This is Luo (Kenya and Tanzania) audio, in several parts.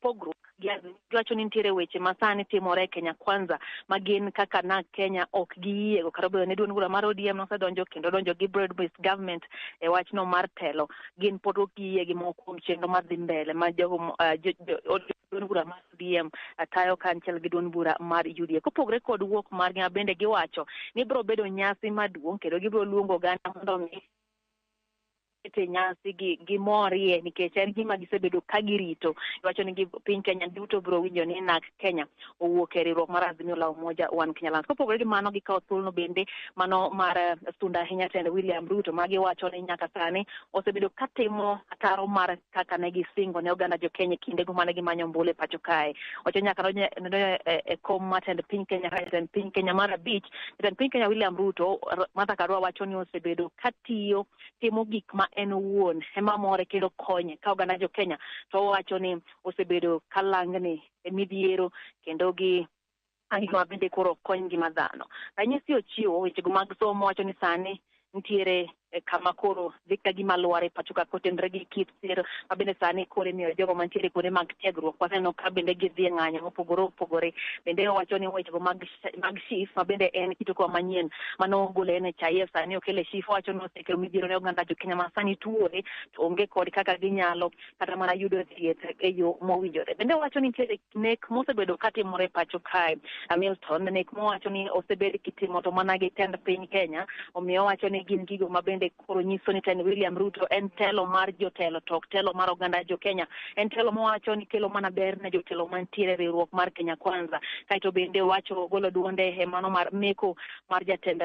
pogruok gi Azimio. Giwacho ni nitiere weche ma sani timore e Kenya Kwanza ma gin kaka NARC Kenya ok giyiego kata obedo ni duond bura mar ODM nosedonjo kendo donjo gi broad based government e wachno mar telo gin pod ok giyie gi moko kuom chenro madhi mbele ma jogo duond bura mar ODM tayo kaachiel gi duond bura mar UDA. Kopogore kod wuok margi ma bende giwacho ni biro bedo nyasi maduong' kendo gibiro luongo oganda mondo omi kete nyasi gi gimorie nikech en gima gisebedo ka girito. Iwacho ni piny Kenya duto biro winjo ni NARC Kenya owuok e riwruok mar Azimio la Umoja One Kenya Alliance. Kopogore gi mano, gikawo thuolono bende mano mar sunda ahinya tend William Ruto ma giwacho ni nyaka sani osebedo ka timo ataro mar kaka ne gisingo ne oganda jo Kenya e kindego mane gimanyo ombulu e pacho kae. Wacho nyaka nodonjo e kom mar tend piny Kenya kaka jatend piny Kenya mar abich, jatend piny Kenya William Ruto, Martha Karua wacho ni osebedo ka tiyo timo gik ma en owuon ema more kendo konye ka oganda jo Kenya to owacho ni osebedo ka langni e midhiero kendo gi gik ma bende koro ok kony ngima dhano. Ranyisi ochiwo wechego mag somo wacho ni sani nitiere kama koro dhi ka gima lwar e pacho ka kotenore gi kit sir ma bende sani koro imiyo jogo mantiere kuonde mag tiegruok waseneno ka bende gidhi e ng'anyo mopogore opogore. Bende owacho ni wechego mag mag SHIF ma bende en kit okoa manyien mane ogol e NHIF sani okel e SHIF owacho ni osekelo midhiero ne oganda jo Kenya ma sani tuore to onge kod kaka ginyalo kata mana yudo thieth e yo mowinjore. Bende owacho ni nitiere nek mosebedo katimore e pacho kae. Hamilton nek mowacho ni osebed kitimo to mana gi tend piny Kenya, omiyo owacho ni gin gigo ma bende koro nyiso ni tend William Ruto en telo mar jotelo to ok telo mar oganda jo Kenya. En telo mowacho ni kelo mana ber ne jotelo mantiere e riwruok mar Kenya Kwanza. Kaeto bende owacho golo duonde e mano mar meko mar jatend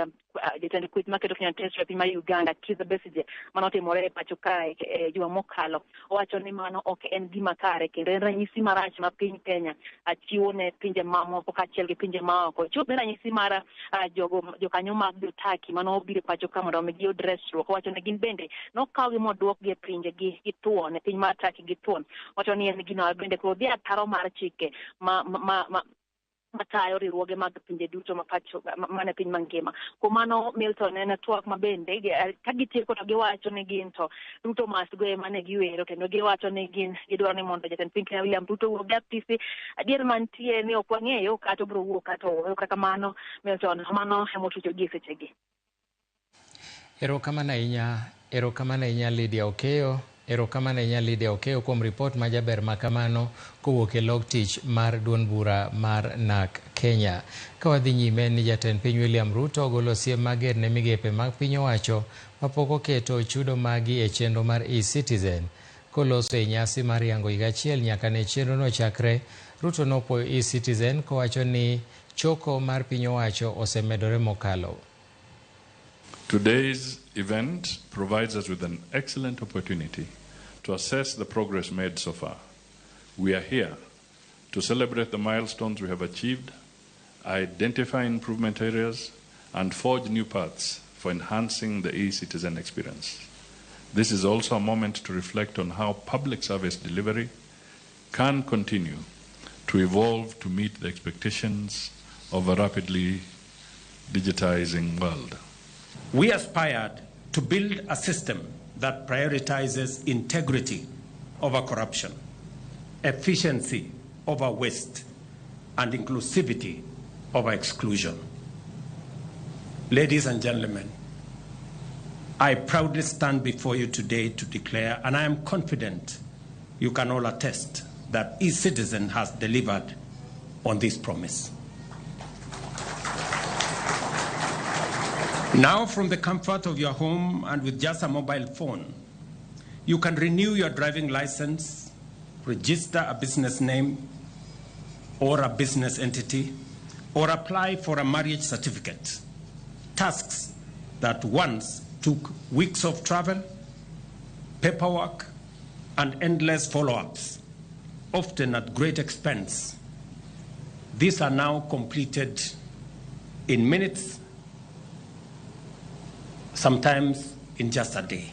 jatend kweth maketo Kenya Test e piny mar Uganda Kizza Besigye mano otimore e pacho kae e juma mokalo. Owacho ni mano ok en gima kare kendo en ranyisi marach ma piny Kenya chiwo ne pinje mamoko kaachiel gi pinje maoko. Chiwo be ranyisi mar jogo jokanyo mag jo-Turkey mane obiro e pacho ka mondo mi giyud resruok. Owacho ni gin bende nokawgi moduokgi e pinjegi gi thuon e piny mar Turkey gi thuon. Owacho ni en gino bende koro dhi ataro mar chike ma, ma, ma matayo riwruoge mag pinje duto ma pacho mane piny mangima. Kuom mano Milton en twak ma bende ka gitieko to giwacho ni gin to Ruto must go ema ne giwero kendo giwacho ni gin gidwaro ni mondo jatend piny Kenya William Ruto owuog e apisi. Adier mantie ni ok wang'eyo kata obiro wuok kata ooyo. Kata kamano Milton mano emotucho gi e sechegi. Erokamano ahinya, erokamano ahinya Lydia Okeyo, erokamano ahinya Lydia Okeyo kuom ripot ma jaber ma kamano kowuok e log tich mar duond bura mar NARC Kenya. Ka wadhi nyime ni jatend piny William Ruto ogolo siem mager ne migepe mag piny owacho mapok oketo chudo maggi e chenro mar eCitizen. Koloso e nyasi mar yango higa achiel nyaka ne chenrono chakre, Ruto nopuoyo eCitizen kowacho ni choko mar piny owacho osemedore mokalo. Today's event provides us with an excellent opportunity to assess the progress made so far. We are here to celebrate the milestones we have achieved, identify improvement areas, and forge new paths for enhancing the e-citizen experience. This is also a moment to reflect on how public service delivery can continue to evolve to meet the expectations of a rapidly digitizing world. We aspired to build a system that prioritizes integrity over corruption, efficiency over waste, and inclusivity over exclusion. Ladies and gentlemen, I proudly stand before you today to declare, and I am confident you can all attest, that eCitizen has delivered on this promise. Now, from the comfort of your home and with just a mobile phone, you can renew your driving license, register a business name or a business entity, or apply for a marriage certificate. Tasks that once took weeks of travel, paperwork, and endless follow-ups, often at great expense. These are now completed in minutes, sometimes in just a day.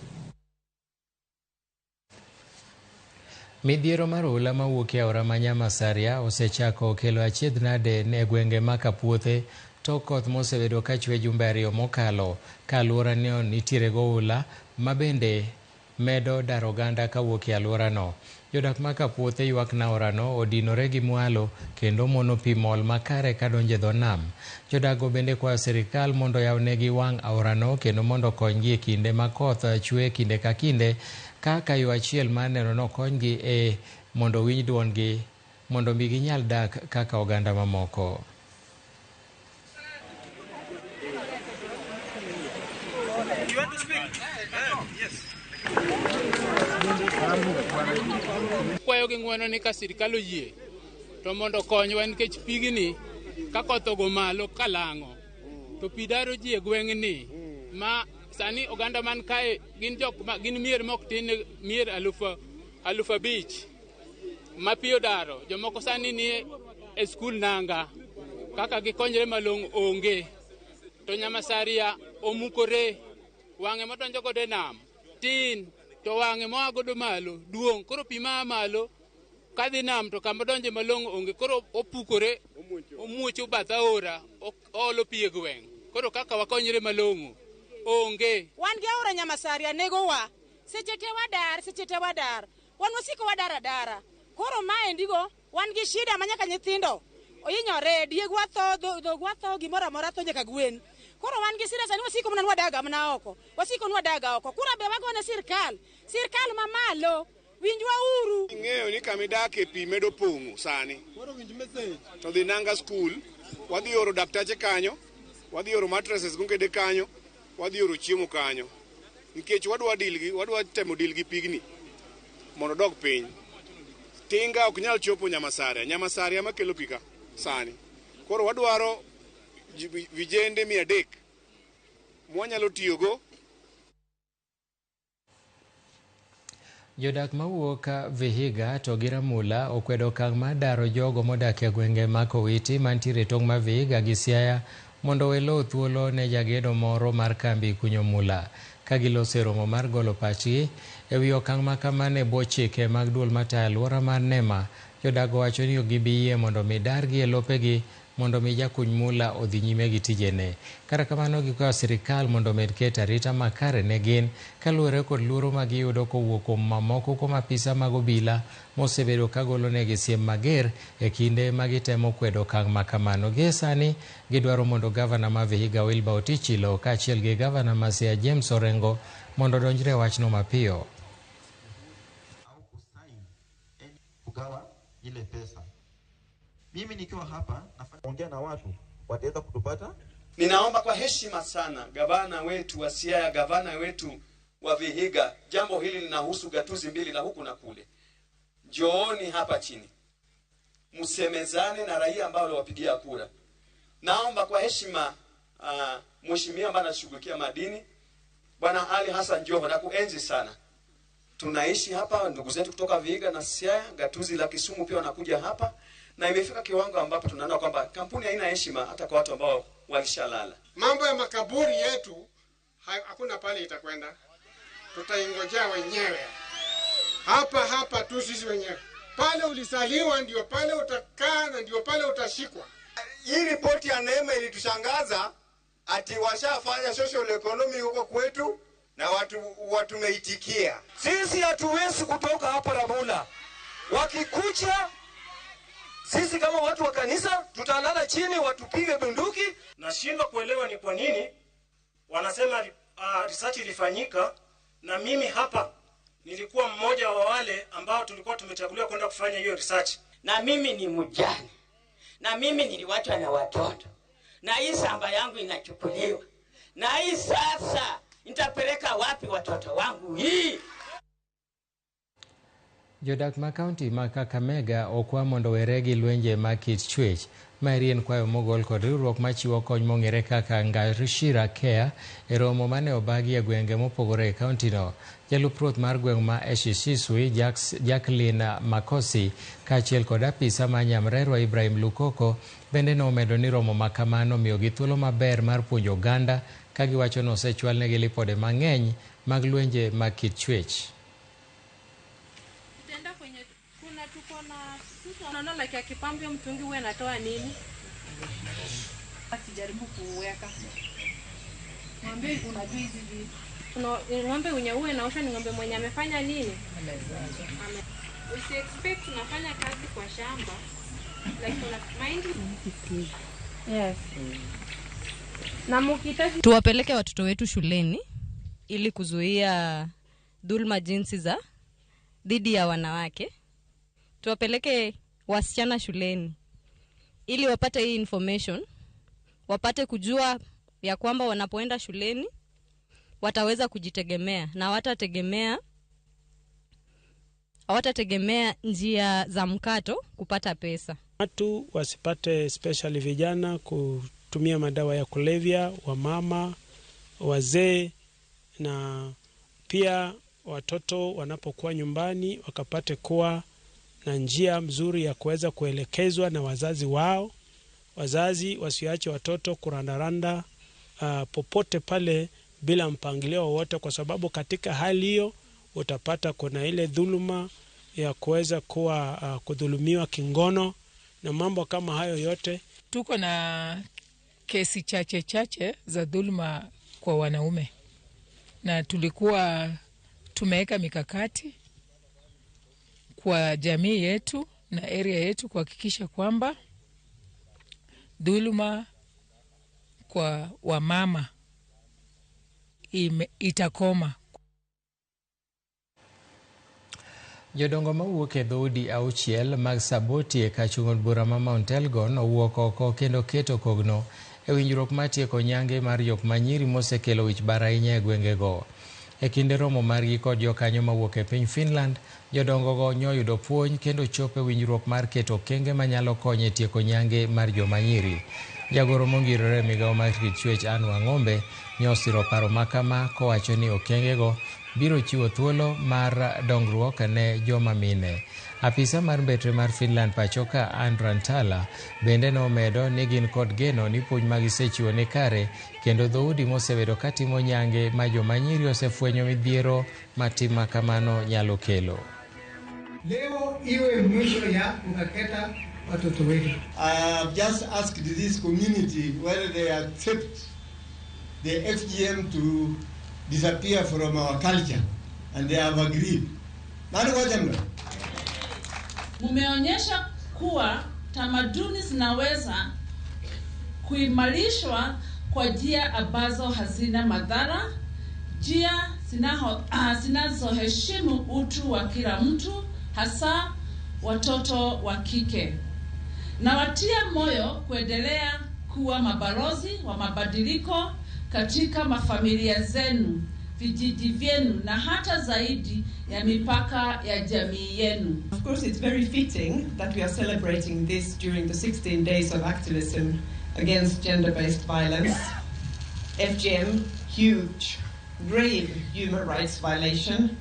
Midhiero mar oula mawuok e aora ma Nyamasaria osechako kelo achiedh nade e gwenge ma Kapuothe tok koth mosebedo ka chwe jumbe ariyo mokalo ka alworano nitiere goula ma bende medo daro oganda kawuok e alworano. Jodak ma Kapuothe ywak na aorano odinore gi mwalo kendo mono pi mol makare kadonjo e dho nam. Jodak go bende kwayo sirikal mondo oyawnegi wang' aorano kendo mondo okonygi e kinde ma koth chwe kinde ka kinde kaka yo achiel mar neno ni okonygi e mondo owinj duondgi mondo mi ginyal dak kaka oganda mamoko. Kwayo gi ng'wono ni ka sirikal oyie to mondo okonywa nikech pigni ka koth ogo malo kalang'o to pi daro ji e gweng'ni ma sani oganda man kae gin jok ma gin mier mok tin, mier 5,000 ma pi odaro. Jomoko sani ni e skul nanga kaka gikonyre malong'o onge, to Nyamasaria omukore, wang'e modonjo godo e nam tin to wang'e moa godo malo duong', koro pi maa malo kadhi nam to kama donje malong'o onge, koro opukore omuocho bath aora oolo pi e gweng', koro kaka wakonyre malong'o onge. Wan gi aora Nyamasaria negowa seche te wadar, seche te wadar, wan wasiko wadar adara. Koro maendigo wan gi shida ma nyaka nyithindo ohinyore, diegwa tho, dhogwa tho, gimoro amora tho, nyaka gwen. Koro wan gi shida sani, wasiko mana ni wadaga mana oko, wasiko ni wadaga oko. Kura be wagone sirkal, sirkal mamalo winjwa uru. Ing'eyo ni kama idake pi medo pong'o sani to dhi Nanga School, wadhi oro daktache kanyo, wadhi oro mattresses gongede kanyo, wadhi oro chiemo kanyo nikech wadwa deal gi wadwa temo deal gi pigni mondo odog piny. Tinga ok nyal chopo Nyamasaria, Nyamasaria makelo pi ka sani. Koro wadwaro vijende 300 mwanyalo tiyogo. Jodak mawuok Vihiga to gi Ramula okwedo okang' mar daro jogo modak e gwenge ma Kowiti mantiere e tong' mar Vihiga gi Siaya mondo owe lowo thuolo ne jagedo moro mar kambi kunyo mula. Ka giloso e romo mar golo pachgi e wi okang' ma kamano e bwo chike mag duol matayo alwora mar NEMA, jodak owacho ni ok gibi yie mondo mi dargi e lopegi mondo mi jakuny mula odhi nyime gi tijene. Kata kamano gikwayo sirikal mondo omed keto arita makare ne gin kaluwore kod luoro ma giyudo kowuok kuom mamoko kuom apisa mag obila mosebedo ka golonegi siem mager e kinde ma gitemo kwedo okang' ma kamano. Gie sani gidwaro mondo gavana ma Vihiga Wilbur Otichilo kaachiel gi gavana ma Siaya James Orengo mondo odonjre e wachno mapiyo. Kugawa ile pesa. Mimi nikiwa hapa nafanya na watu wataweza kutupata. Ninaomba kwa heshima sana gavana wetu wa Siaya, gavana wetu wa Vihiga, jambo hili linahusu gatuzi mbili la huku na kule. Njooni hapa chini msemezane na raia ambao waliwapigia kura. Naomba kwa heshima mheshimiwa ambaye anashughulikia madini Bwana Ali Hassan Joho, na kuenzi sana. Tunaishi hapa, ndugu zetu kutoka Vihiga na Siaya, gatuzi la Kisumu pia wanakuja hapa, na imefika kiwango ambapo tunaona kwamba kampuni haina heshima hata kwa watu ambao walishalala. Mambo ya makaburi yetu hakuna pale itakwenda, tutaingojea wenyewe hapa hapa tu sisi wenyewe. Pale ulisaliwa ndio pale utakaa na ndio pale utashikwa. Hii ripoti ya NEMA ilitushangaza ati washafanya social economy huko kwetu na watu wameitikia. Sisi hatuwezi kutoka hapa Ramula. Wakikuja sisi kama watu wa kanisa tutalala chini watupige bunduki. Nashindwa kuelewa ni kwa nini wanasema research ilifanyika, na mimi hapa nilikuwa mmoja wa wale ambao tulikuwa tumechaguliwa kwenda kufanya hiyo research. Na mimi ni mjane, na mimi niliwachwa na watoto, na hii shamba yangu inachukuliwa, na hii sasa nitapeleka wapi watoto wangu hii? Jodak ma kaunti ma Kakamega okwa mondo owere gi lwenje ma kit chwech. Maeri en kwayo mogol kod riwruok machiwo kony mong'ere kaka Ngarishira Care e romo mane obagi e gwenge mopogore e kauntino. Jalup ruoth mar gweng' ma Eshishiswi Jacqueline Makosi kaachiel kod apisa ma Nyamrerwa Ibrahim Lukoko bende nomedo ni romo ma kamano miyogi thuolo maber mar puonjo oganda ka giwacho ni osechwalnegi lipode mang'eny mag lwenje mag kit chwech. Unaona like akipambwa mtungi huwa anatoa nini? Asijaribu kuweka. Mwambie unajua hizi vitu. Ng'ombe mwenye huwa anaosha ni ng'ombe mwenye amefanya nini? Usi expect unafanya kazi kwa shamba like una mahindi. Yes. Na mukihitaji tuwapeleke watoto wetu shuleni ili kuzuia dhulma jinsi za dhidi ya wanawake. Tuwapeleke wasichana shuleni ili wapate hii information, wapate kujua ya kwamba wanapoenda shuleni wataweza kujitegemea na hawatategemea njia za mkato kupata pesa. Watu wasipate, especially vijana, kutumia madawa ya kulevya, wamama, wazee, na pia watoto wanapokuwa nyumbani wakapate kuwa na njia mzuri ya kuweza kuelekezwa na wazazi wao. Wazazi wasiache watoto kurandaranda popote pale bila mpangilio wowote, kwa sababu katika hali hiyo utapata kuna ile dhuluma ya kuweza kuwa kudhulumiwa kingono na mambo kama hayo yote. Tuko na kesi chache chache za dhuluma kwa wanaume, na tulikuwa tumeweka mikakati kwa jamii yetu na area yetu kuhakikisha kwamba dhuluma kwa wamama itakoma. Jodongo mawuok e dhoudi 6 mag Saboti e kachung' od bura ma Mount Elgon owuok oko kendo keto kogno e winjruok mar tieko nyange mar jok manyiri mosekelo wich bar ahinya e gwengego. E kinde romo margi kod jokanyo mawuok e piny Finland, jodongogo nyoyudo puonj kendo chopo e winjruok mar keto okenge manyalo konyo e tieko nyange mar joma nyiri. Jagoro mongirore e migawo mar rit chwech Anne Wang'ombe nyosiro paro makama kowacho ni okengego biro chiwo thuolo mar dongruok ne joma mine. Apisa mar mbetre mar Finland pachoka Anne Rantala bende nomedo ni gin kod geno ni puonj magisechiwo ni kare kendo dhoudi mosebedo katimo nyange ma joma nyiri osefwenyo midhiero ma tim ma kamano nyalo kelo. Leo iwe mwisho ya kukaketa watoto wetu. I have just asked this community whether they accept the FGM to disappear from our culture, and they have agreed. Nani kwa jamla? Mumeonyesha kuwa tamaduni zinaweza kuimarishwa kwa njia ambazo hazina madhara, njia zinazoheshimu utu wa kila mtu, hasa watoto wa kike. Nawatia moyo kuendelea kuwa mabalozi wa mabadiliko katika mafamilia zenu, vijiji vyenu na hata zaidi ya mipaka ya jamii yenu. Of course, it's very fitting that we are celebrating this during the 16 days of activism against gender-based violence. FGM, huge, grave human rights violation,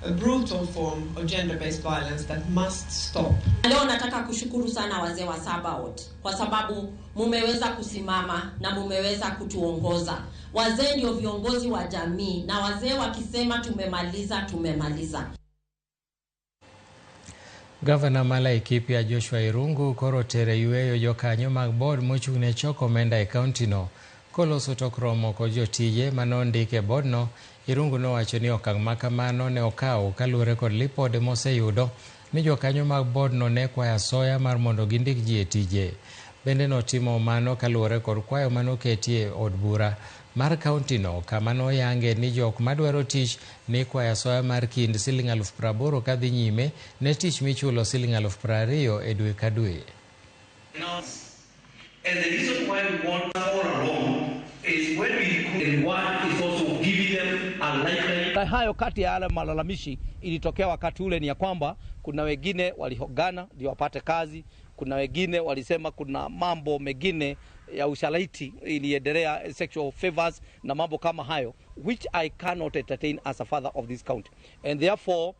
a brutal form of gender-based violence that must stop. Leo nataka kushukuru sana wazee wa Sabaot kwa sababu mumeweza kusimama na mumeweza kutuongoza. Wazee ndio viongozi wa jamii, na wazee wakisema tumemaliza, tumemaliza. Gavana ma Laikipia Joshua Irungu koro tere yueyo jokanyo mag board mochung' ne choko omenda e kaunti no. Koloso tok romo kod jotije manondik e boardno, Irungu nowacho ni okang' ma kamano ne okawo kaluwore kod lipode moseyudo ni jokanyo mag boardno ne kwayo asoya mar mondo gindik ji e tije. Bende notimo mano kaluwore kod kwayo manoketi e od bura mar kaunti no, kama noyange ni jok madwaro tich ne kwayo asoya mar kind siling 80,000 kadhi nyime ne tich michulo siling 20,000 e dwe ka dwe. And the reason why we want all along is when we recruit, the reward is also giving them a lifeline. Hayo kati ya yale malalamishi ilitokea wakati ule ni ya kwamba kuna wengine walihogana ndio wapate kazi, kuna wengine walisema kuna mambo mengine ya usalaiti iliendelea, sexual favors na mambo kama hayo, which I cannot entertain as a father of this county. And therefore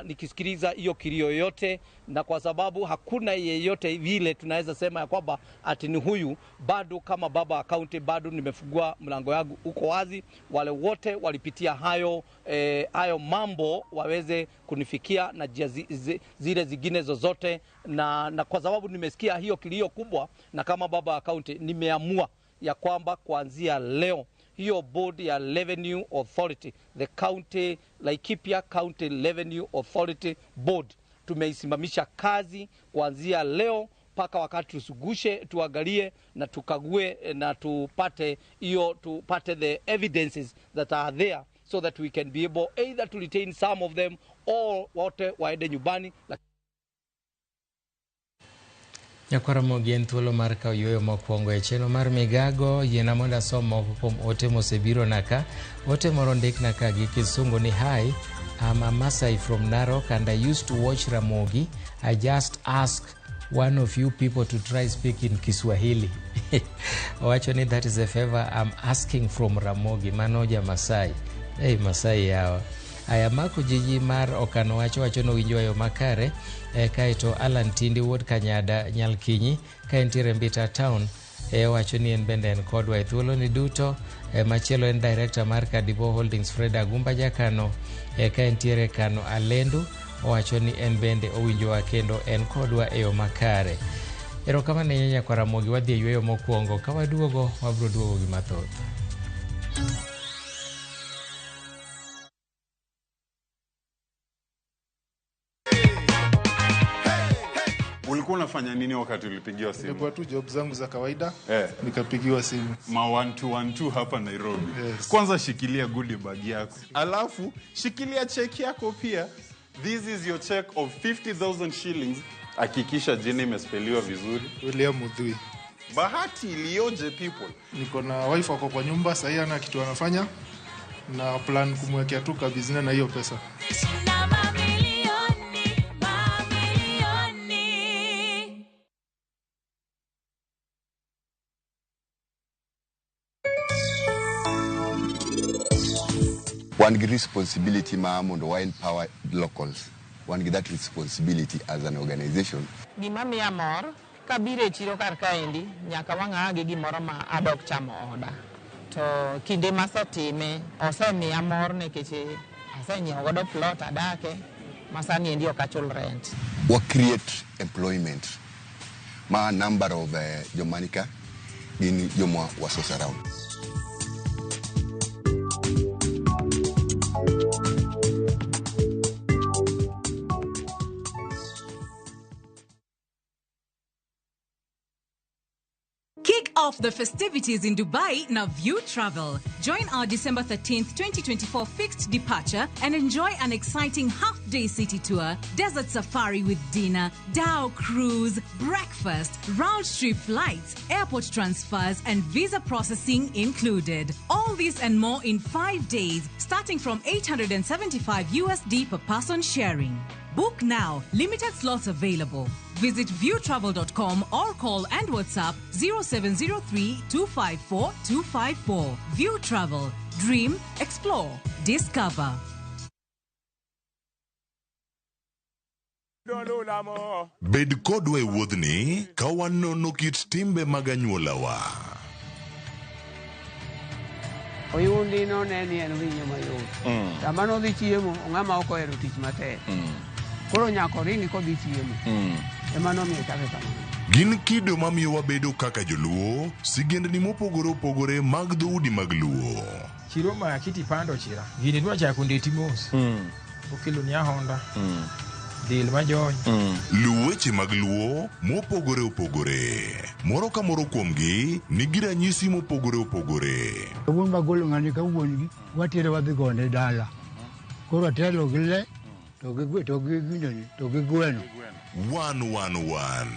nikisikiliza hiyo kilio yote, na kwa sababu hakuna yeyote vile tunaweza sema ya kwamba ati ni huyu, bado kama baba wa county bado nimefungua mlango yangu uko wazi, wale wote walipitia hayo hayo mambo waweze kunifikia na njia zile zingine zozote, na kwa sababu nimesikia hiyo kilio kubwa, na kama baba wa county nimeamua ya kwamba kuanzia leo hiyo board ya Revenue Authority, the county Laikipia County Revenue Authority Board, Tumeisimamisha kazi kuanzia leo mpaka wakati tusugushe, tuangalie na tukague na tupate hiyo, tupate the evidences that are there so that we can be able either to retain some of them or wote waende nyumbani. Nyakwara Ramogi en thuolo mar kawo yueyo mokwongo e chenro mar migago. Yiena mondo asom moko kuom ote mosebiro naka. Ote moro ndikna ka gi kisungu ni hi, I'm a Masai from Narok and I used to watch Ramogi. I just ask one of you people to try speak in Kiswahili. Owacho ni that is a favor I'm asking from Ramogi. Mano ja Masai. Hey, Masai yawa. Aya mako jiji mar Okano wacho nowinjo yo makare. Kaeto Alan Tindi wuod Kanyada Nyalkinyi ka entiere Mbita Town wacho ni en bende en kodwa e thuolo ni duto. Machielo en director mar Kadibo Holdings Fred Agumba Jakano ka entiere Kano Alendu owacho ni en bende owinjowa kendo en kodwa e yo makare. Erokamano ahinya nyakwar Ramogi, wadhi e yueyo mokwongo, ka waduogo wabiro duogo gi mathoth. Ulikuwa unafanya nini wakati ulipigiwa simu? Nilikuwa tu job zangu za kawaida, nikapigiwa simu. Ma 1212 hapa Nairobi. Yes. Kwanza shikilia goodie bag yako. Alafu shikilia check yako pia. This is your check of 50,000 shillings. Hakikisha jina imespeliwa vizuri. William Mudhui. Bahati iliyoje people. Niko na wife wako kwa nyumba, sasa hana kitu anafanya na plan kumwekea tu kabizina na hiyo pesa. Wan gi responsibility ma mondo wa empower locals. Wan gi that responsibility as an organization. Gima miya mor kabiro e chiro kar kaendi nyaka wang'a gi gimoro ma adok chamo oda. To kinde masetime osemiya mor nikech asenyiewo godo plot adake ma sani endi ok achul rent. Wa create employment ma number of jomanika gin joma wasos around. Kick off the festivities in Dubai na View Travel. Join our December 13th, 2024 fixed departure and enjoy an exciting half-day city tour, desert safari with dinner, dhow cruise, breakfast, round-trip flights, airport transfers, and visa processing included. All this and more in 5 days, starting from $875 USD per person sharing. Book now. Limited slots available. Visit viewtravel.com or call and WhatsApp 0703 254 254. View Travel. Dream, explore, discover. Bed kodwa e wuodhni ka wanono kit timbe mag anyuolawa. Oyundi none ni en winyo mayot. Sama nodhi chiemo, ng'ama ok ohero tich matek. Koro nyaka oringi kodhi chiemo. Ema nomiyo chake kamano. Gin kido mamiyo wabedo kaka joluo, sigendni mopogore opogore mag dhoudi mag luo. Chiro ma kiti pando chira. Gini dwa chako ndeti mos. Okelo ni ahonda. Del majony. Luw weche mag luo mopogore opogore. Moro ka moro kuomgi nigi ranyisi mopogore opogore. Wuon magolo ng'ani ka wuon gi watere wadhi gone dala. Koro atelo gi le to gi to gi ginene to gi gweno. 111.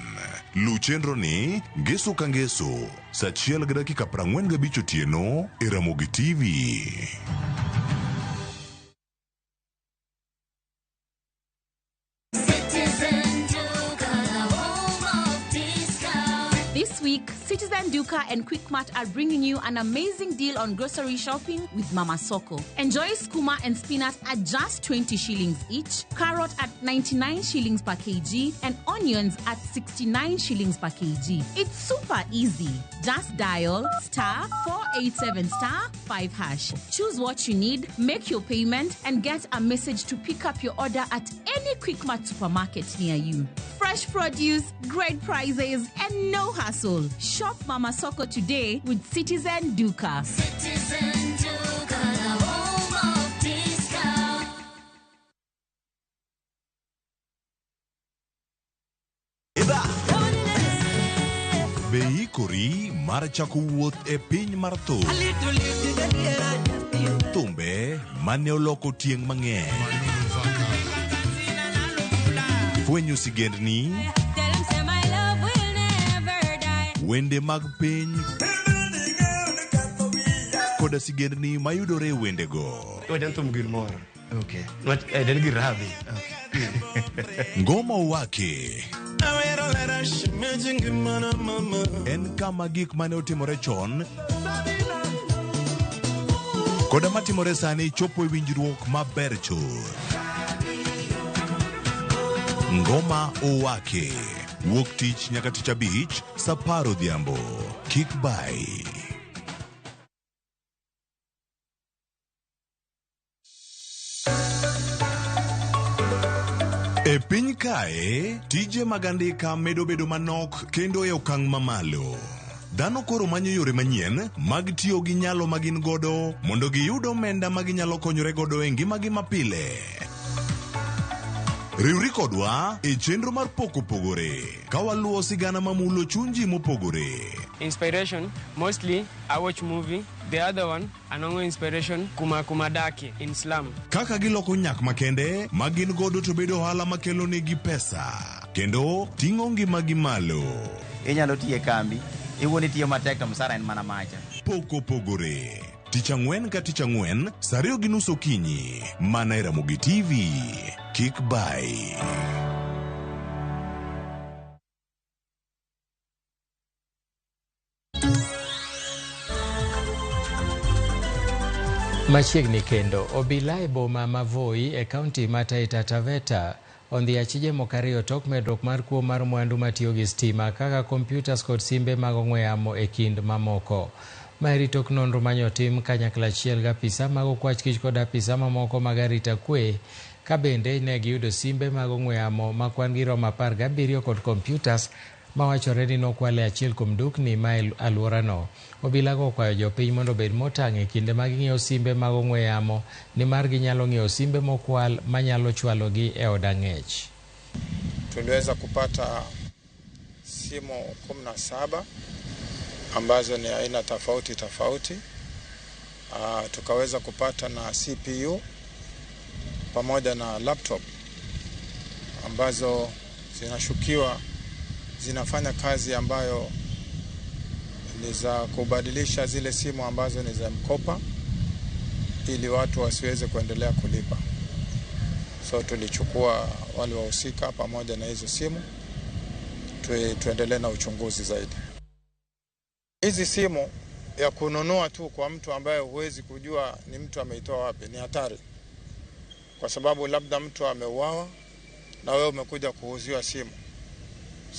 Luw chenro ni ngeso ka ngeso saa 1:45 otieno e Ramogi TV. This week, Citizen Duka and Quickmart are bringing you an amazing deal on grocery shopping with Mama Soko. Enjoy skuma and spinach at just 20 shillings each, carrot at 99 shillings per kg, and onions at 69 shillings per kg. It's super easy. Just dial *487*5#. Choose what you need, make your payment, and get a message to pick up your order at any Quickmart supermarket near you. Fresh produce, great prices, and no hassle. Shop Mama Soko today with Citizen Duka. Citizen Duka, the home of discount. Be ikori mar chako wuoth e piny mar thum? Thumbe mane oloko tieng' mang'eny. Fwenyo sigendni, wende mag piny koda sigendni mayudore e wendego. Wajan thum gir moro. Okay. Nwach en gir rabi. Ngoma Owake en kama gik mane otimore chon koda matimore sani chopo e winjruok maber chuth. Ngoma Owake wuok tich nyaka tich abich saa apar odhiambo. Kik bai. E piny kae, tije mag andika medo bedo manok kendo e okang' mamalo. Dhano koro manyo yore manyien mag tiyo gi nyalo ma gin godo mondo giyud omenda ma ginyalo konyore godo e ngimagi mapile. Riwri kodwa e chenro mar Pok Opogore ka waluwo sigana mamulo chuny ji mopogore. Inspiration, mostly I watch movie. The other one, anongo inspiration kuma kuma daki in slum. Kaka giloko nyak makende ma gin godo to bedo ohala makelo negi pesa kendo ting'o ngimagi malo. Inyalo tiyo e kambi, iwuon itiyo matek to msara en mana macha. Pok Opogore. Tich ang'wen ka tich ang'wen, saa 2:30 okinyi, mana e Ramogi TV. Kik bai. Machiegni kendo, obila e boma ma Voi e kaunti ma Taita Taveta ondhi achije moko ariyo tok medruok mar kuo mar mwandu matiyo gi stima kaka kompyutas kod simbe mag ong'we yamo e kind mamoko. Maeri tok nonro manyotim kanyakla achiel gi apisa mag okwach kich kod apisa mamoko mag arita kwe ka bende ne giyudo simbe mag ong'we yamo ma kwan gi romo 17 kod kompyutas mawachore ni nokwal e achiel kuom dukni ma e alworano. Obilago okwayo jopiny mondo obed motang' e kinde ma ging'iewo simbe mag ong'we yamo nimar ginyalo ng'iewo simbe mokwal manyalo chwalogi e od ang'ech. Tuliweza kupata simu 17 ambazo ni aina tofauti tofauti. Tukaweza kupata na CPU pamoja na laptop ambazo zinashukiwa zinafanya kazi ambayo ni za kubadilisha zile simu ambazo ni za mkopa ili watu wasiweze kuendelea kulipa. So tulichukua wale wahusika pamoja na hizo simu tuendelee na uchunguzi zaidi. Hizi simu ya kununua tu kwa mtu ambaye huwezi kujua ni mtu ameitoa wapi ni hatari, kwa sababu labda mtu ameuawa na wewe umekuja kuuziwa simu.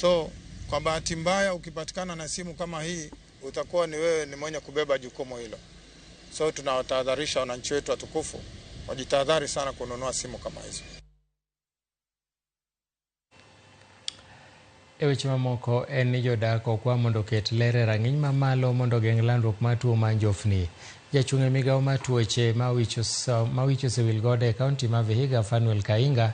So kwa bahati mbaya ukipatikana na simu kama hii utakuwa ni wewe ni mwenye kubeba jukumu hilo. So tunawatahadharisha wananchi wetu watukufu wajitahadhari sana kununua simu kama hizo. E weche mamoko en ni jodak okwa mondo oket ler e rang'iny mamalo mondo ogeng' landruok mar tuo mar njofni. Jachung' e migawo mar tuoche ma wich osewil godo e kaunti ma Vihiga Fanuel Kainga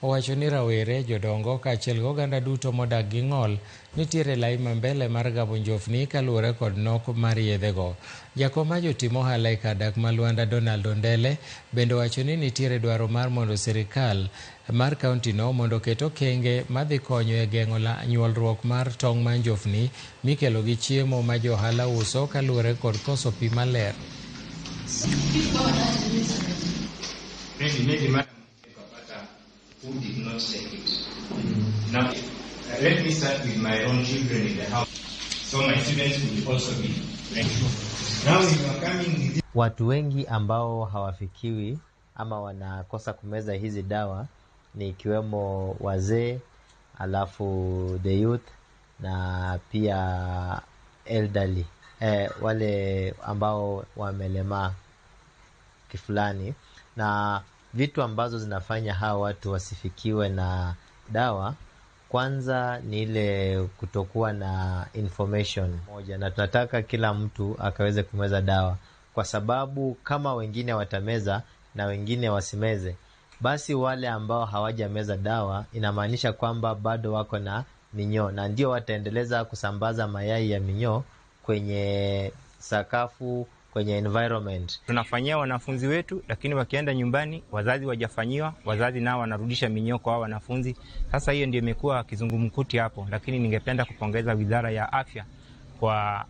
owacho ni rawere, jodongo kaachiel gi oganda duto modak gi ng'ol nitiere lai ma mbele mar gamo njofni kaluwore kod nok mar yedhego. Jakom mar jotim ohala e kar dak ma Luanda Donald Ondele bende owacho ni nitiere dwaro mar mondo sirikal mar kaunti no mondo oket okenge madhi konyo e geng'o nyuolruok mar tong' mar njofni mikelo gi chiemo ma johala uso kaluwore kod koso pi maler. Who did not take it. Now, let me start with my own children in the house, so my students will also be ready. Now you are coming with Watu wengi ambao hawafikiwi ama wanakosa kumeza hizi dawa ni ikiwemo wazee, alafu the youth na pia elderly, wale ambao wamelemaa kifulani. Na vitu ambazo zinafanya hawa watu wasifikiwe na dawa, kwanza ni ile kutokuwa na information moja, na tunataka kila mtu akaweze kumeza dawa, kwa sababu kama wengine watameza na wengine wasimeze, basi wale ambao hawajameza dawa inamaanisha kwamba bado wako na minyoo, na ndio wataendeleza kusambaza mayai ya minyoo kwenye sakafu, kwenye environment. Tunafanyia wanafunzi wetu, lakini wakienda nyumbani wazazi wajafanyiwa, wazazi nao wanarudisha minyoo kwa wanafunzi. Sasa hiyo ndio imekuwa kizungumkuti hapo, lakini ningependa kupongeza Wizara ya Afya kwa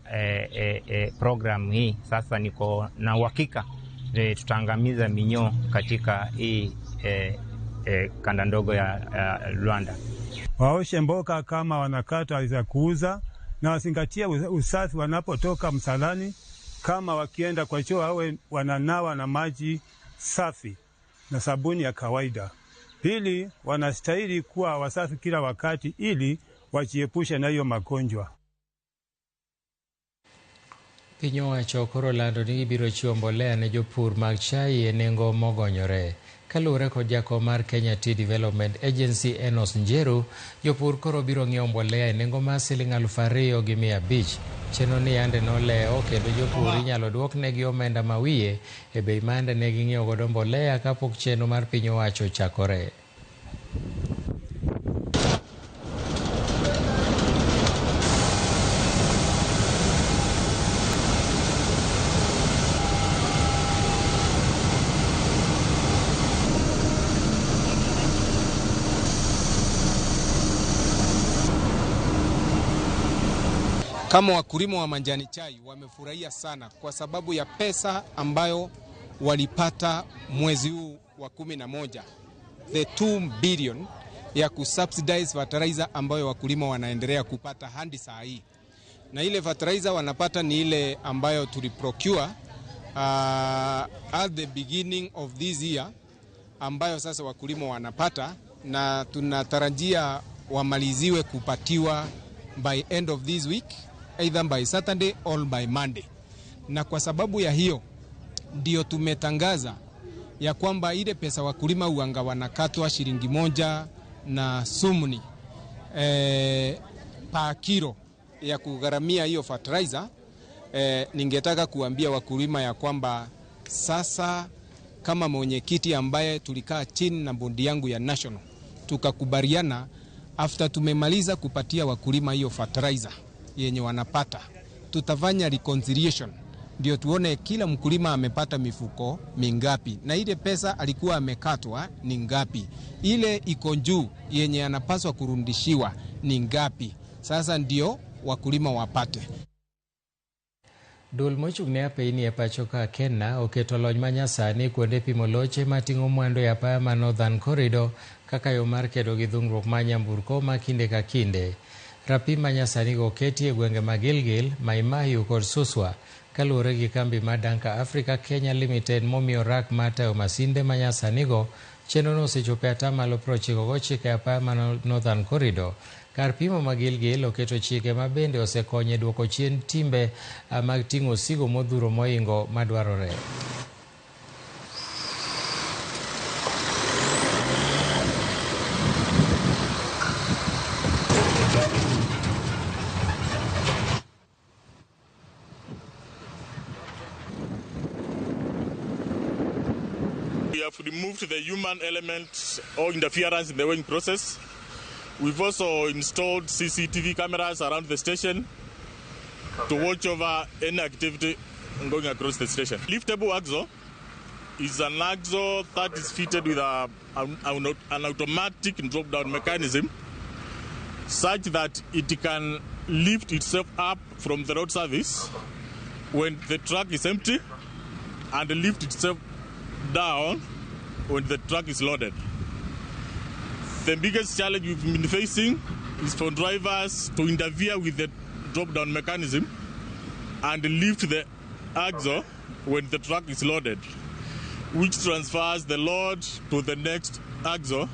programu hii. Sasa niko na uhakika tutaangamiza minyoo katika hii kanda ndogo ya Rwanda. Waoshe mboka kama wanakata za kuuza na wazingatie usafi wanapotoka msalani. Kama wakienda kwa choo wawe wananawa na maji safi na sabuni ya kawaida. Pili, wanastahili kuwa wasafi kila wakati ili wajiepushe na hiyo magonjwa. Piny owacho koro lando ni gibiro chiwo mbolea ne jopur mag chai e nengo mogonyore. Kaluwore kod jakom mar Kenya Tea Development Agency Enos Njeru, jopur koro biro ng'iewo mbolea e nengo mar siling 2,500. Chenro ni yande nolewo kendo jopur inyalo duoknegi omenda mawiye e bei ma yande ne ging'iewo godo mbolea kapok chenro mar piny owacho ochakore. Kama wakulima wa majani chai wamefurahia sana kwa sababu ya pesa ambayo walipata mwezi huu wa 11, the 2 billion ya kusubsidize fertilizer ambayo wakulima wanaendelea kupata hadi saa hii. Na ile fertilizer wanapata ni ile ambayo tuliprocure at the beginning of this year, ambayo sasa wakulima wanapata, na tunatarajia wamaliziwe kupatiwa by end of this week, either by Saturday or by Monday. Na kwa sababu ya hiyo ndio tumetangaza ya kwamba ile pesa wakulima uanga wanakatwa shilingi 1 na sumni pa kilo ya kugharamia hiyo fertilizer. Ningetaka kuambia wakulima ya kwamba sasa kama mwenyekiti ambaye tulikaa chini na bodi yangu ya national tukakubaliana, after tumemaliza kupatia wakulima hiyo fertilizer yenye wanapata, tutafanya reconciliation ndio tuone kila mkulima amepata mifuko mingapi na ile pesa alikuwa amekatwa ni ngapi, ile iko juu yenye anapaswa kurudishiwa ni ngapi. Sasa ndio wakulima wapate. Duol mochung' ne apeyni e pacho ka Kenya oketo lony manyasani kuonde pimo loche mating'o mwandu e apaya ma Northern Corridor kaka yo mar kedo gi dhungruok mar nyamburko ma kinde ka kinde. Rapim manyasani go oketi e gwenge ma Gilgil, Mai Mahiu kod Suswa kaluwore gi kambi mar Danka Africa Kenya Limited momiyo rak mar tayo masinde manyasani go. Chenrono osechopo e atamalo 99 e apaya ma Northern Corridor. Kar pimo ma Gilgil oketo chike ma bende osekonyo e duoko chien timbe mag ting'o osigo modhuro mohingo madwarore. We have removed the human element or interference in the weighing process. We've also installed CCTV cameras around the station to watch over any activity going across the station. Liftable axle is an axle that is fitted with an automatic drop-down mechanism such that it can lift itself up from the road surface when the truck is empty and lift itself down when the truck is loaded. The biggest challenge we've been facing is for drivers to interfere with the drop-down mechanism and lift the axle when the truck is loaded, which transfers the load to the next axle,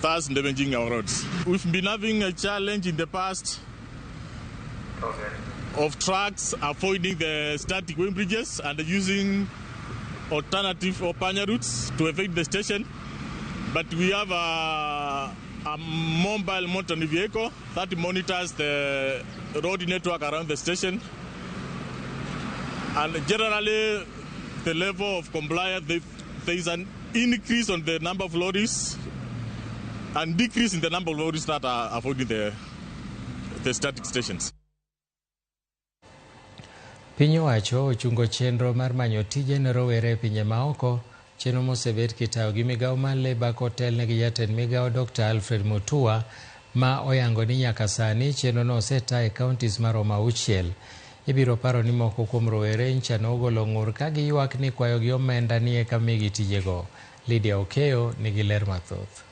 thus damaging our roads. We've been having a challenge in the past of trucks avoiding the static weighing bridges and using alternative or panya routes to evade the station. But we have a mobile monitoring vehicle that monitors the road network around the station. And generally, the level of compliance, there is an increase on the number of lorries and decrease in the number of lorries that are avoiding the static stations. Piny owacho ochungo chenro mar manyo tije ne rowere e pinje maoko, chenro mosebet kitayo gi migawo mar Labour kotelne gi jatend migawo Dr. Alfred Mutua ma oyango ni nyaka sani chenrono oseta e counties maromo 6. Ibiro paro ni moko kuom rowere ncha nogolo ng'ur ka giywak ni kwayo gi omenda ni eka migi tijego. Lydia Okeyo nigi ler mathoth.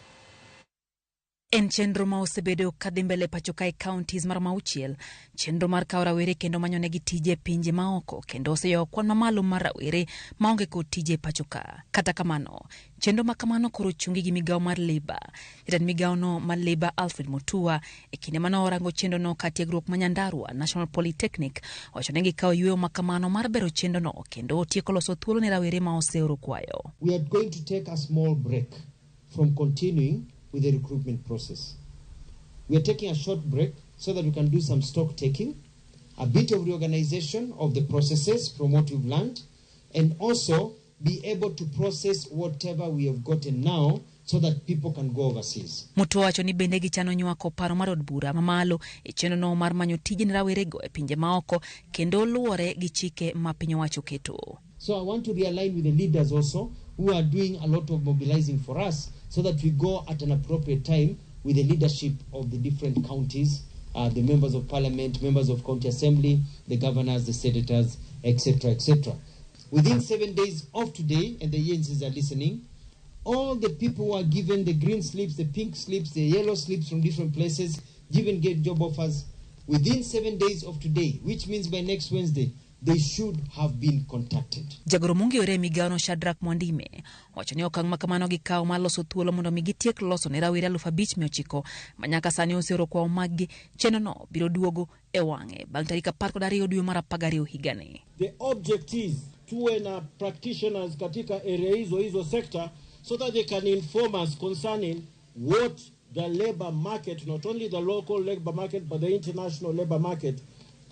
En chenro ma osebedo kadhi mbele pacho kae counties maromo 6, chenro mar kawo rawere kendo manyonegi tije e pinje maoko kendo oseyawo kwan mamalo mar rawere maonge kod tije e pacho ka. Kata kamano, chenro ma kamano koro ochungi gi migawo mar Labour. Jatend migawono mar Labour Alfred Mutua e kinde mane orango chenrono ka tiegruok ma Nyandarua National Polytechnic owacho ni gikawo yweyo ma kamano mar bero chenrono kendo tieko loso thuolo ne rawere ma oseoro kwayo. We are going to take a small break from continuing with the recruitment process. We are taking a short break so that we can do some stock taking, a bit of reorganization of the processes from what we've learned, and also be able to process whatever we have gotten now so that people can go overseas. Mutua wacho ni bende gichano nywako paro mar od bura mamalo e chenrono mar manyo tije ne rawerego e pinje maoko kendo luwore gi chike ma piny owacho keto. So I want to realign with the leaders also who are doing a lot of mobilizing for us so that we go at an appropriate time with the leadership of the different counties, the members of parliament, members of county assembly, the governors, the senators, etc., etc. Within 7 days of today, and the agencies are listening, all the people who are given the green slips, the pink slips, the yellow slips from different places, given get job offers, within 7 days of today, which means by next Wednesday, they should have been contacted. Jagoro mong'iyore e migawono Shadrack Mwandime wacho ni okang' ma kamano gikawo mar loso thuolo mondo mi gitiek loso ne rawere 5,900 ma nyaka sani oseoro kwayo maggi. Chenrono biro duogo e wang'e bang' tarik 12 dwe mar 12 higani. The object is tuwe na practitioners katika area hizo hizo sector so that they can inform us concerning what the labor market, not only the local labor market but the international labor market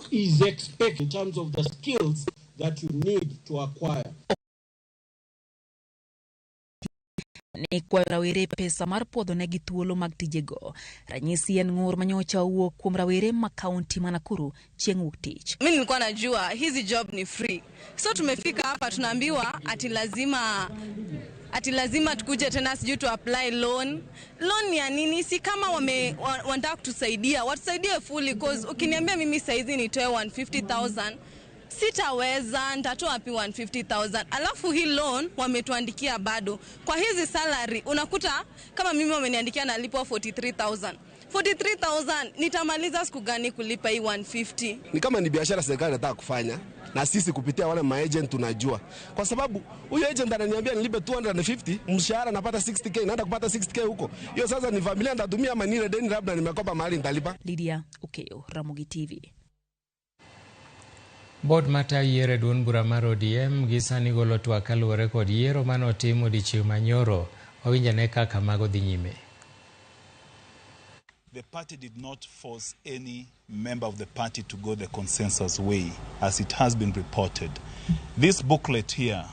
is expected in terms of the skills that you need to acquire. Ne kwayo rawere pesa mar puodho negi thuolo mag tijego. Ranyisi en ng'ur manyocha owuok kuom rawere ma kaunti ma Nakuru chieng' wuok tich. Mimi nilikuwa najua hizi job ni free. So tumefika hapa tunaambiwa ati lazima tukuje tena sijui tu apply loan. Loan ni ya nini? Si kama wanataka kutusaidia, watusaidie fully, cause ukiniambia mimi saizi nitoe 150,000 sitaweza, nitatoa wapi 150,000? Alafu hii loan wametuandikia bado. Kwa hizi salary unakuta kama mimi wameniandikia nalipwa 43,000. 43,000 nitamaliza siku gani kulipa hii 150? Ni kama ni biashara serikali inataka kufanya na sisi kupitia wale maagent tunajua. Kwa sababu huyo agent ananiambia nilipe 250, mshahara napata 60k, naenda kupata 60k huko. Hiyo sasa ni familia nitatumia ama nile deni labda nimekopa mahali nitalipa. Lydia Okeyo, Ramogi TV. Board matayo yiero e duond bura mar ODM gi sani golo twak kaluwore kod yiero manotim odiechieng' manyoro. Wawinj ane kaka mago dhi nyime. The party did not force any member of the party to go the consensus way, as it has been reported. This booklet here,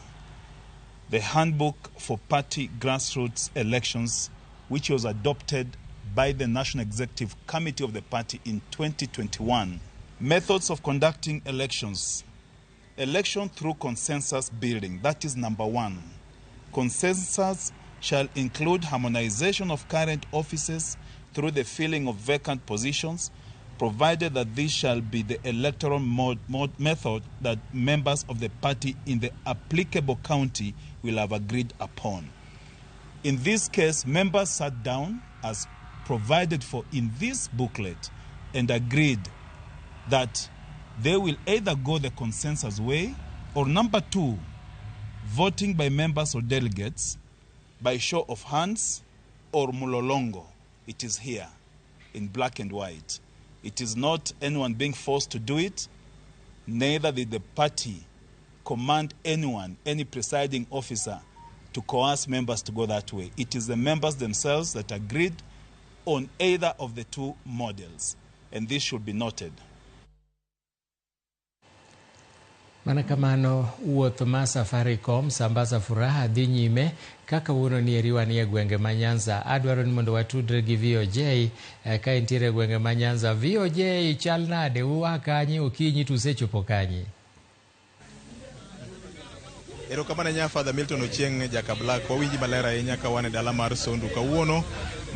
the handbook for party grassroots elections, which was adopted by the National Executive Committee of the party in 2021, methods of conducting elections. Election through consensus building, that is number one. Consensus shall include harmonization of current offices through the filling of vacant positions, provided that this shall be the electoral method that members of the party in the applicable county will have agreed upon. In this case, members sat down as provided for in this booklet and agreed that they will either go the consensus way or number two, voting by members or delegates by show of hands or mulolongo. It is here in black and white. It is not anyone being forced to do it. Neither did the party command anyone, any presiding officer, to coerce members to go that way. It is the members themselves that agreed on either of the two models, and this should be noted. Mana kamano wuoth ma Safaricom Sambaza Furaha dhi nyime kaka kawuono ni eri wanie gwenge ma Nyanza. Adwaro ni mondo watudre gi VOJ ka entiere e gwenge ma Nyanza. VOJ chal nade? Ua kanye okinyi to usechopo kanye? Erokamano ahinya Father Milton Ochieng' Jaka Black, wawinji maler ahinya ka wan e dala mar Sondu. Kawuono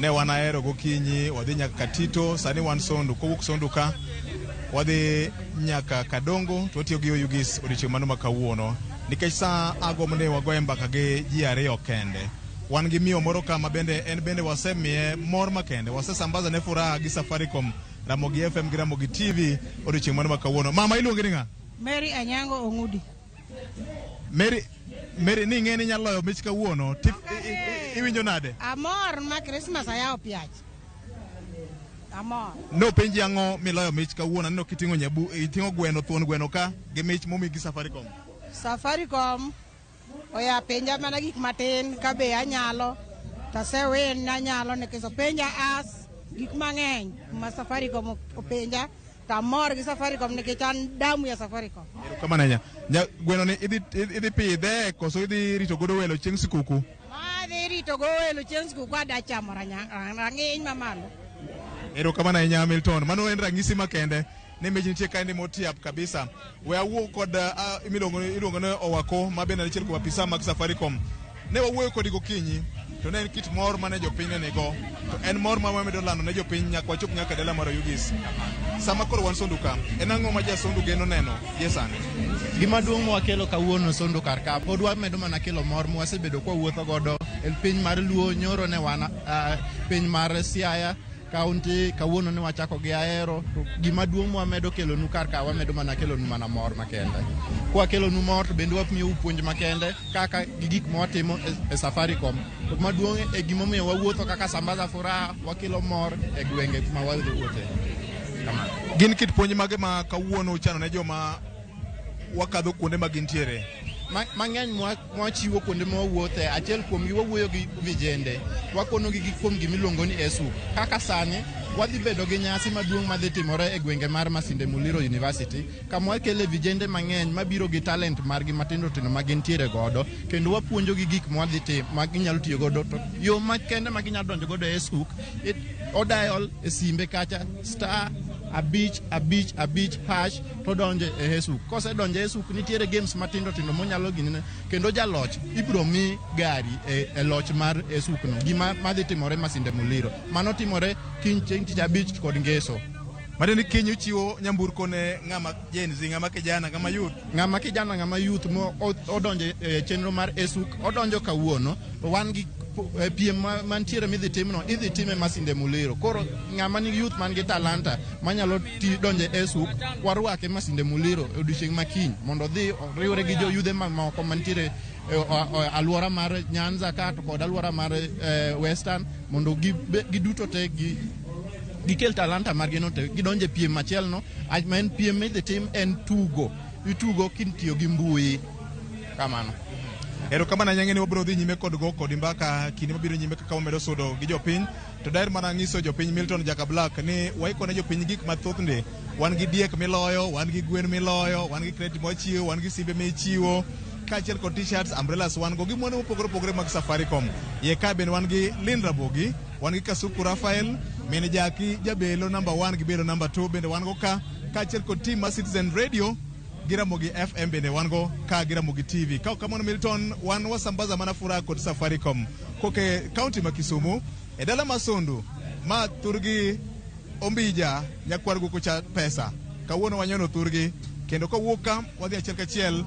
ne wan Ahero gokinyi, wadhi nyaka Katito, sani wan Sondu. Kowuok Sondu ka wadhi nyaka Kadongo to watiyo gi Oyugis odiochieng' mano ma kawuono. Nikech sa agombo ni wagoye mbaka gi ji ariyo kende. Wan gi miyo moro ka ma bende en bende wasemiye mor makende. Wasesambaza ne furaha gi Safaricom, Ramogi FM gi Ramogi TV odiochieng' mano ma kawuono. Mama iluongi ni ng'a? Mary Anyango Ong'udi. Mary, Mary ni ing'e ni inyalo loyo mich kawuono. Tif, iwinjo nade? Amor ma Christmas ayawo piach. Amor. Nopenji ang'o miloyo mich kawuono? Aneno kiting'o nyabu, iting'o gweno, thuon gweno ka gi mich momi gi Safaricom. Safaricom oya penja mana gik matin ka be anyalo to asewin anyalo nikech openja as gik mang'eny ma Safaricom openja to amor gi Safaricom nikech an damu ya Safaricom. Erokamano ahinya. Nya, gweno ni idhi, idhi pidhe koso idhi rito godo welo chieng' sikuku? Adhi rito go welo chieng' sikuku ada chamo rang'iny mamalo. Erokamano ahinya Milton. Mano en ranyisi makende ni mich nitie kaendi motiap kabisa. We awuo kod iluongo ni Owako ma bende en achiel kuom apisa mag Safaricom. Ne wawuoyo kodi gokinyi to ne en kit mor mane jopiny ne nigo. To en mor ma wamedo lando ne jopiny nyaka wachop nyaka dala mar Oyugis. Sama koro wan Sondu ka, en ang'o ma ja Sondu geno neno gie sani? Gima duong' mwakelo kawuono Sondu kar ka pod wamedo mana kelo mor mwasebedo kwawuotho godo e piny mar Luo. Nyoro ne wan piny mar Siaya kaunti, kawuono ne wachako gi Ahero. To gima duong' mwamedo kelonu kar ka, wamedo mana kelonu mana mor makende. Kwakelonu mor to bende wamiyou puonj makende kaka gi gik mwatimo e Safaricom. To maduong' e gimomiyo wawuotho kaka Sambaza Furaha, wakelo mor e gwenge ma wadhi wuothe. Kamano. Gin kit puonj mage ma kawuono uchano ne joma wakadho kuonde ma gintiere? Mang'eny mwachiwo kuonde ma wawuothe, achiel kuomgi wawuoyo gi vijende, wakonogi gi kuom gimiluongo ni ESUK. Kaka sani wadhi bedo gi nyasi maduong' madhi timore e gwenge mar Masinde Muliro University, kama wakele vijende mang'eny mabiro gi talent margi matindo tindo ma gintiere godo, kendo wapuonjogi gik mwadhi timo ma ginyalo tiyo godo. To yo makende ma ginyalo donjo godo e ESUK, odial e simbe kacha star 5 5 5 hash to donjo e ESUK. Kosedonjo e ESUK nitiere games matindo tindo monyalo ginene, kendo jaloch ibiro mi gari e loch mar ESUK no. Gima madhi timore Masinde Muliro, mano timore kiny chieng' tich abich kod ngeso. Matiende ni kiny uchiwo nyamburko ne ng'ama Gen Z, ng'ama kijana, ng'ama youth. Ng'ama kijana, ng'ama youth mo odonjo e chenro mar ESUK, odonjo kawuono, to wan gi piem mantiere midhi timno, idhi time Masinde Muliro. Koro ng'ama nigi youth man gi talanta manyalo donjo e ESUK, warwake Masinde Muliro e odiochieng' ma kiny mondo odhi oriwre gi joyudhe mamoko mantiere e alwora mar Nyanza ka to kod alwora mar Western, mondo giduto te gikel talanta margi no te gidonje piem machielo no, ma en piem midhi tim en tugo, itugo kitiyo gi mbui. Kamano. Erokamano ahinya, ni wabiro dhi nyime kod go kodi mbaka kinde mabiro nyime kaka wamedo sudo gi jopiny. To daher mana nyiso jopiny Milton Jaka Black ni waiko ne jopiny gik mathoth ndi. Wan gi diek miloyo, wan gi gwen miloyo, wan gi credit mwachiwo, wan gi simbe michiwo, kaachiel kod t-shirts, umbrellas wan go gi mwandu mopogore opogore mag Safaricom. Iye ka bende wan gi Lin Rabogi, wan gi Kasuku Raphael, min Jaki Jabelo number 1 gi Belo number 2 bende wan go ka, kaachiel kod team mar Citizen Radio gi Ramogi FM bende wan go ka gi Ramogi TV. Ka ok kamano Milton, wan wasambaza mana furaha kod Safaricom. Koke kaunti ma Kisumu, e dala ma Sondu, ma thurgi Ombija nyakwar guku cha pesa. Kawuono wanyono thurgi, kendo kowuok ka wadhi achiel kachiel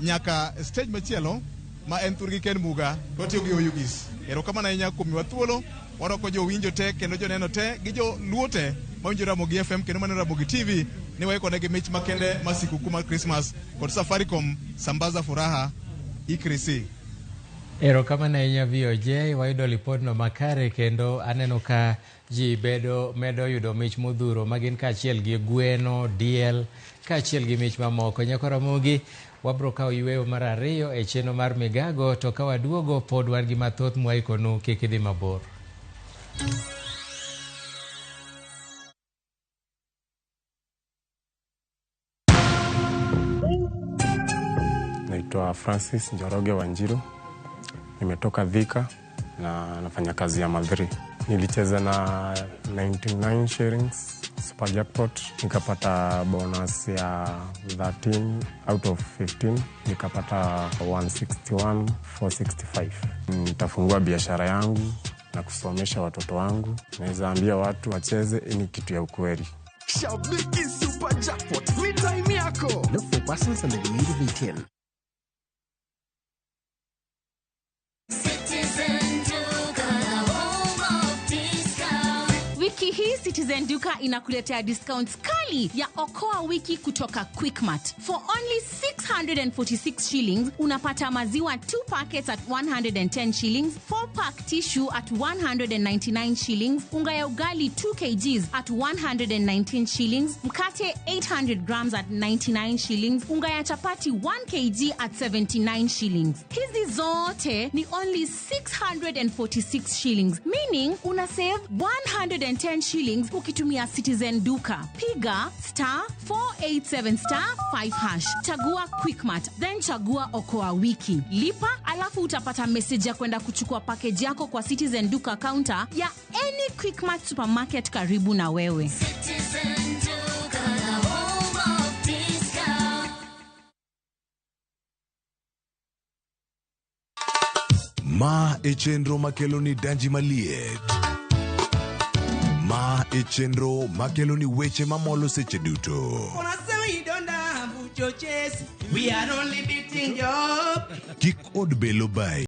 nyaka stage machielo ma en thurgi Ken Muga, to watiyo gi Oyugis. Erokamano ahinya kuom miwa thuolo, warwako jowinjo te kendo joneno te gi joluo te mawinjo Ramogi FM kendo maneno Ramogi TV ni waiko negi mich makende mar sikuku mar Christmas kod Safaricom Sambaza Furaha Ikrisi. Erokamano ahinya VOJ, wayudo lipodno makare kendo aneno ka ji bedo medo yudo mich modhuro magin kaachiel gi gweno, diel, kaachiel gi mich mamoko. Nyakwa Ramogi, wabro kawo yweyo mar ariyo e chenro mar Migago, to ka waduogo pod wan gi mathoth mwaikonu, kik idhi mabor. Naitwa Francis Njoroge Wanjiru, nimetoka Thika na nafanya kazi ya Madhri. Nilicheza na 99 shillings super jackpot, nikapata bonus ya 13 out of 15, nikapata 161,465. Nitafungua biashara yangu na kusomesha watoto wangu. Naweza ambia watu wacheze, ni kitu ya ukweli. Shabiki Super Jackpot ni time yako. Not for persons under the age of 18. Citizen Duka, the home of discount. Wiki hii Citizen Duka inakuletea discounts kali ya Okoa Wiki kutoka Quickmart. For only 646 shillings unapata maziwa 2 packets at 110 shillings, 4 pack tissue at 199 shillings, unga ya ugali 2 kgs at 119 shillings, mkate 800 grams at 99 shillings, unga ya chapati 1 kg at 79 shillings. Hizi zote ni only 646 shillings, meaning una save 110 shillings ukitumia Citizen Duka. Piga star 487 star 5 hash, chagua Quickmart, then chagua Okoa Wiki, lipa, alafu utapata message ya kwenda kuchukua package yako kwa Citizen Duka counter ya any Quickmart supermarket karibu na wewe. Citizen Duka, the home of discount. Ma e chenro makelo ni danji maliet. Ma e chenro makelo ni weche mamolo seche duto. Wanasema you don't have choices. We are only beating job. Kik od belo bai.